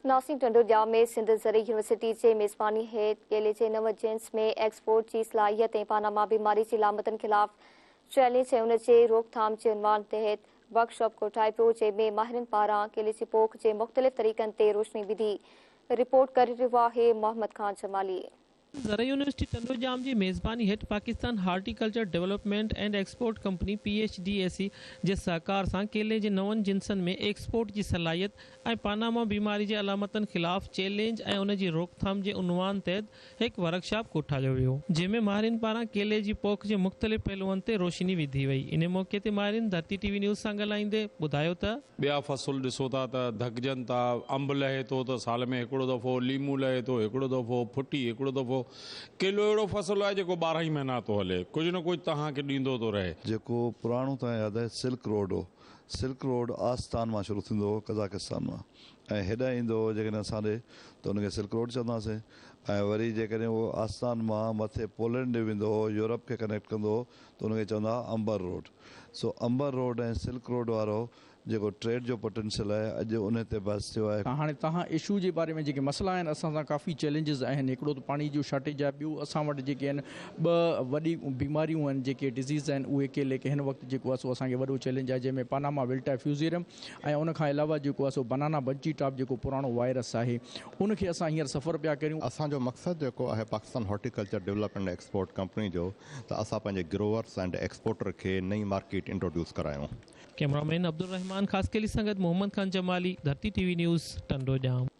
ناصر ٽنڊو ڄام ۾ سنڌ زرعي يونيورسٽي جي ميزباني هيٺ ڪيلي جي نون جنس ۾ ايڪسپورٽ جي صلاحيت ۽ پاناما بيماري جي علامتن خلاف چئلينج ۽ ان جي روڪٿام جي عنوان تحت ورڪشاپ ڪوٺائي ويو جنهن ۾ ماهرن پاران ڪيلي جي پوک جي مختلف طريقن تي روشني وڌي رپورٽ ڪري رهيو آهي محمد خان جمالي. زرعي يونيورسٽي ٽنڊوڄام جي ميزباني هيٺ Pakistan horticulture development and export company, P H D E C, جي سهڪار سان ڪيلي جي نون جنسن ۾ ايڪسپورٽ جي صلاحيت ۽ پاناما بيماري جي علامتن خلاف چئلينج ۽ ان جي روڪٿام جي عنوان تحت هڪ ورڪشاپ ڪوٺايو ويو، جنهن ۾ ماهرين پاران ڪيلي جي پوک جي مختلف پهلوئن تي روشني وڌي وئي. انهي موقعي تي ماهرين ڌرتي ٽي وي نيوز سان ڳالهائيندي ٻڌايو ته. ٻيا فصل ڏسو ٿا ته ڌڪجن ٿا، انب لهي ٿو ته سال ۾ هڪڙو دفعو، ليمون لهي ٿو هڪڙو دفعو، ڦٽي هڪڙو دفعو. ڪيلو اهڙو فصل آهي جيڪو 12 ئي مهينا ٿو هلي، ڪجهه نه ڪجهه توهان کي ڏيندو ٿو رهي. جيڪو پراڻو توهان ياد آهي سلڪ روڊ هو، سلڪ روڊ آستان مان شروع ٿيندو هو قزاقستان مان ۽ هيڏانهن ايندو هو جيڪڏهن اسان ڏي ته ان کي سلڪ روڊ چوندا هئاسين ۽ وري جيڪڏهن اهو آستان مان مٿي پولينڊ ڏي ويندو هو يورپ کي ڪنيڪٽ ڪندو هو ته ان کي چوندا هئا امبر روڊ. سو امبر روڊ ۽ سلڪ روڊ وارو جيڪو ٽريڊ جو پوٽينشل آهي اڄ انهي تي بحث ٿيو آهي. هاڻي توهان اشو جي باري ۾ جيڪي مسئلا آهن اسان سان ڪافي چئلينجز آهن هڪڙو ته پاڻي جو شارٽيج آهي ٻيو اسان وٽ جيڪي آهن ٻه وڏي بيماريون آهن جيڪي ڊزيز آهن اهي ڪي ليڪي هن وقت جيڪو آهي سو اسان کي وڏو چئلينج آهي جنهن ۾ پاناما ولٽا فيوزيرم ۽ ان کان علاوه جيڪو آهي سو بنانا بنچي ٽاپ جيڪو پراڻو وائرس آهي ان کي اسان هينئر سفر پيا ڪريون. اسان جو مقصد جيڪو آهي Pakistan horticulture development export company جو ته اسان پنهنجي گروورس اينڊ ايڪسپورٽر کي نئين مارڪيٽ انٽروڊيوس ڪرايون. ڪئميرامين عبدالرحمان خاصخيلي سان گڏ Muhammad Khan Jamali, Dharti T V news, Tando Jam.